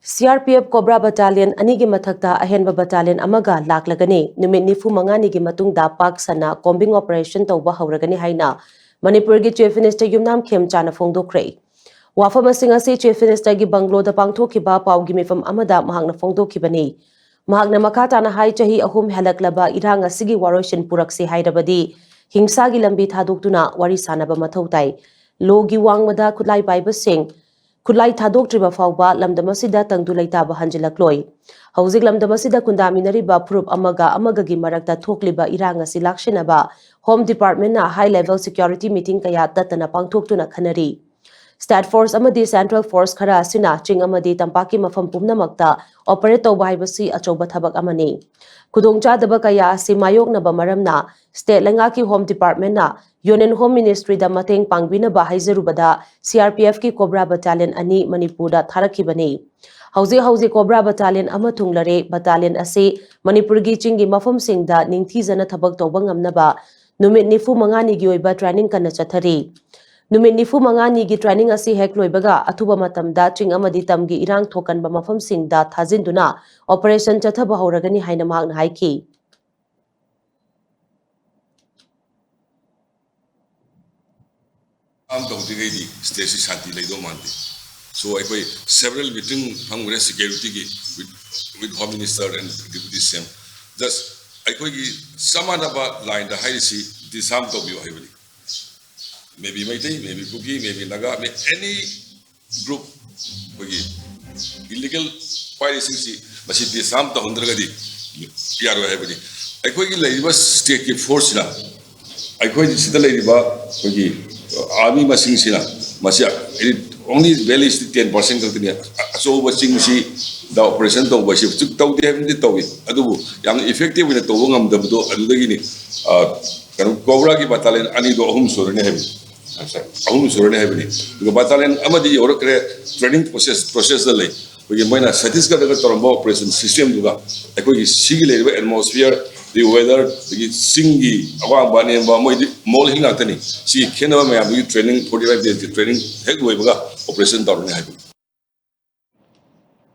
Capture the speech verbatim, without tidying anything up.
CRPF Cobra Battalion ꯑꯅꯤꯒꯤ ꯃꯊꯛꯇ ꯑꯍꯦꯟꯕ battalion ꯑꯃꯒ ꯂꯥꯛꯂꯒꯅꯤ꯫ ꯅꯨꯃꯤꯠ ꯅꯤꯐꯨ ꯃꯉꯥꯅꯤꯒꯤ ꯃꯇꯨꯡꯗ ꯄꯥꯛ ꯁꯟꯅ combing operation ꯇꯧꯕ ꯍꯧꯔꯒꯅꯤ ꯍꯥꯏꯅ ꯃꯅꯤꯄꯨꯔꯒꯤ Chief Minister ꯌꯨꯝꯅꯥꯝ ꯈꯦꯝꯆꯥꯅ ꯐꯣꯡꯗꯣꯛꯈ꯭ꯔꯦ꯫ ꯋꯥꯐꯝꯁꯤꯡ ꯑꯁꯤ Chief Ministerꯒꯤ bungalow ꯗ ꯄꯥꯡꯊꯣꯛꯈꯤꯕ ꯄꯥꯎꯒꯤ ꯃꯤꯐꯝ ꯑꯃꯗ ꯃꯍꯥꯛꯅ ꯐꯣꯡꯗꯣꯛꯈꯤꯕꯅꯤ꯫ ꯃꯍꯥꯛꯅ ꯃꯈꯥ ꯇꯥꯅ ꯍꯥꯏ, ꯆꯍꯤ ꯑꯍꯨꯝ ꯍꯦꯜꯂꯛꯂꯕ ꯏꯔꯥꯡ ꯑꯁꯤꯒꯤ ꯋꯥꯔꯣꯏꯁꯤꯟ ꯄꯨꯔꯛꯁꯤ ꯍꯥꯏꯔꯕꯗꯤ ꯍꯤꯡꯁꯥꯒꯤ ꯂꯝꯕꯤ ꯊꯥꯗꯣꯛꯇꯨꯅ ꯋꯥꯔꯤ ꯁꯥꯅꯕ ꯃꯊꯧ ꯇꯥꯏ꯫ ꯂꯣꯒꯤ ꯋꯥꯡꯃꯗ ꯈꯨꯠꯂꯥꯏ ꯄꯥꯏꯕꯁꯤꯡ ꯈꯨꯠꯂꯥꯏ ꯊꯥꯗꯣꯛꯇ꯭ꯔꯤꯕ ꯐꯥꯎꯕ ꯂꯝꯗꯝ ꯑꯁꯤꯗ ꯇꯪꯗꯨ ꯂꯩꯇꯥꯕ ꯍꯟꯖꯤꯜꯂꯛꯂꯣꯏ꯫ ꯍꯧꯖꯤꯛ ꯂꯝꯗꯝ ꯑꯁꯤꯗ ꯈꯨꯟꯗꯥꯃꯤꯟꯅꯔꯤꯕ ꯐꯨꯔꯨꯞ ꯑꯃꯒ ꯑꯃꯒꯒꯤ ꯃꯔꯛꯇ ꯊꯣꯛꯂꯤꯕ ꯏꯔꯥꯡ ꯑꯁꯤ ꯂꯥꯛꯁꯤꯟꯅꯕ Home Departmentꯅ high level security meeting ꯀꯌꯥ ꯇꯠꯇꯅ ꯄꯥꯡꯊꯣꯛꯇꯨꯅ ꯈꯟꯅꯔꯤ꯫ State Force ꯑꯃꯗꯤ Central Force ꯈꯔ ꯑꯁꯤꯅ ꯆꯤꯡ ꯑꯃꯗꯤ ꯇꯝꯄꯥꯛꯀꯤ ꯃꯐꯝ ꯄꯨꯝꯅꯃꯛꯇ operate ꯇꯧꯕ ꯍꯥꯏꯕꯁꯤ ꯑꯆꯧꯕ ꯊꯕꯛ ꯑꯃꯅꯤ꯫ ꯈꯨꯗꯣꯡꯆꯥꯗꯕ ꯀꯌꯥ ꯑꯁꯤ ꯃꯥꯌꯣꯛꯅꯕ ꯃꯔꯝꯅ state ꯂꯩꯉꯥꯛꯀꯤ Home Departmentꯅ Union Home Ministryꯗ ꯃꯇꯦꯡ ꯄꯥꯡꯕꯤꯅꯕ ꯍꯥꯏꯖꯔꯨꯕꯗ CRPFꯀꯤ Cobra Battalion ꯑꯅꯤ ꯃꯅꯤꯄꯨꯔꯗ ꯊꯥꯔꯛꯈꯤꯕꯅꯤ꯫ ꯍꯧꯖꯤꯛ ꯍꯧꯖꯤꯛ Cobra Battalion ꯑꯃ ꯊꯨꯡꯂꯔꯦ꯫ Battalion ꯑꯁꯤ ꯃꯅꯤꯄꯨꯔꯒꯤ ꯆꯤꯡꯒꯤ ꯃꯐꯝꯁꯤꯡꯗ ꯅꯤꯡꯊꯤꯖꯅ ꯊꯕꯛ ꯇꯧꯕ ꯉꯝꯅꯕ ꯅꯨꯃꯤꯠ ꯅꯤꯐꯨ ꯃꯉꯥꯅꯤꯒꯤ ꯑꯣꯏꯕ training ꯀꯟꯅ ꯆꯠꯊꯔꯤ꯫ ꯅꯨꯃꯤꯠ ꯅꯤꯐꯨ ꯃꯉꯥꯅꯤꯒꯤ training ꯑꯁꯤ ꯍꯦꯛ ꯂꯣꯏꯕꯒ ꯑꯊꯨꯕ ꯃꯇꯝꯗ ꯆꯤꯡ ꯑꯃꯗꯤ ꯇꯝꯒꯤ ꯏꯔꯥꯡ ꯊꯣꯛꯀꯟꯕ ꯃꯐꯝꯁꯤꯡꯗ ꯊꯥꯖꯤꯟꯗꯨꯅ operation ꯆꯠꯊꯕ ꯍꯧꯔꯒꯅꯤ ꯍꯥꯏꯅ ꯃꯍꯥꯛꯅ ꯍꯥꯏꯈꯤ꯫ ꯀꯝ ꯇꯧꯗ꯭ꯔꯤꯉꯩꯗꯤ stateꯁꯤ ꯁꯥꯟꯇꯤ ꯂꯩꯗꯧ ꯃꯥꯟꯗꯦ꯫ So ꯑꯩꯈꯣꯏ several meeting ꯐꯝꯈ꯭ꯔꯦ securityꯒꯤ with, with Home Minister and Deputy CM꯫ Just ꯑꯩꯈꯣꯏꯒꯤ ꯆꯞ ꯃꯥꯟꯅꯕ lineꯗ ꯍꯥꯏꯔꯤꯁꯤ disarm ꯇꯧꯕꯤꯌꯨ ꯍꯥꯏꯕꯅꯤ꯫ Maybe ꯃꯩꯇꯩ, maybe ꯀꯨꯀꯤ, maybe Naga, may any group ꯑꯩꯈꯣꯏꯒꯤ illegal ꯄꯥꯏꯔꯤꯁꯤꯡꯁꯤ ꯃꯁꯤ disarm ꯇꯧꯍꯟꯗ꯭ꯔꯒꯗꯤ ꯌꯥꯔꯣꯏ ꯍꯥꯏꯕꯅꯤ꯫ ꯑꯩꯈꯣꯏꯒꯤ ꯂꯩꯔꯤꯕ stateꯀꯤ forceꯁꯤꯅ ꯑꯩꯈꯣꯏ ꯁꯤꯗ ꯂꯩꯔꯤꯕ ꯑꯩꯈꯣꯏꯒꯤ army ꯃꯁꯤꯡꯁꯤꯅ ꯃꯁꯤ only valley ten percent ꯈꯛꯇꯅꯤ꯫ ꯑꯆꯧꯕ ꯆꯤꯡꯁꯤꯗ operation ꯇꯧꯕ ꯍꯥꯏꯁꯤ ꯍꯧꯖꯤꯛ ꯇꯧꯗꯦ ꯍꯥꯏꯕꯗꯤ ꯇꯧꯏ, ꯑꯗꯨꯕꯨ ꯌꯥꯝꯅ effective ꯑꯣꯏꯅ ꯇꯧꯕ ꯉꯝꯗꯕꯗꯣ ꯑꯗꯨꯗꯒꯤꯅꯤ꯫ ꯑ, ꯀꯩꯅꯣ, Cobraꯒꯤ battalion ꯑꯅꯤꯗꯣ ꯑꯍꯨꯝ ꯁꯨꯔꯅꯤ ꯍꯥꯏꯕꯅꯤ꯫ ꯑꯍꯨꯝ ꯁꯨꯔꯅꯤ ꯍꯥꯏꯕꯅꯤ꯫ ꯑꯗꯨꯒ battalion ꯑꯃꯗꯤ ꯌꯧꯔꯛꯈ꯭ꯔꯦ, training process, processꯇ ꯂꯩ꯫ ꯑꯩꯈꯣꯏꯒꯤ ꯃꯣꯏꯅ ꯁꯠꯇꯤꯁꯒꯔꯗꯒ ꯇꯧꯔꯝꯕ operation systemꯗꯨꯒ ꯑꯩꯈꯣꯏꯒꯤ ꯁꯤꯒꯤ ꯂꯩꯔꯤꯕ atmosphere, the weather, ꯑꯗꯒꯤ ꯆꯤꯡꯒꯤ ꯑꯋꯥꯡꯕ ꯑꯅꯦꯝꯕ, ꯃꯣꯏꯗꯤ mole hill ꯉꯥꯛꯇꯅꯤ꯫ ꯁꯤ ꯈꯦꯠꯅꯕ ꯃꯌꯥꯝꯗꯨꯒꯤ training, forty five daysꯀꯤ training ꯍꯦꯛ ꯂꯣꯏꯕꯒ operation ꯇꯧꯔꯅꯤ ꯍꯥꯏꯕꯅꯤ꯫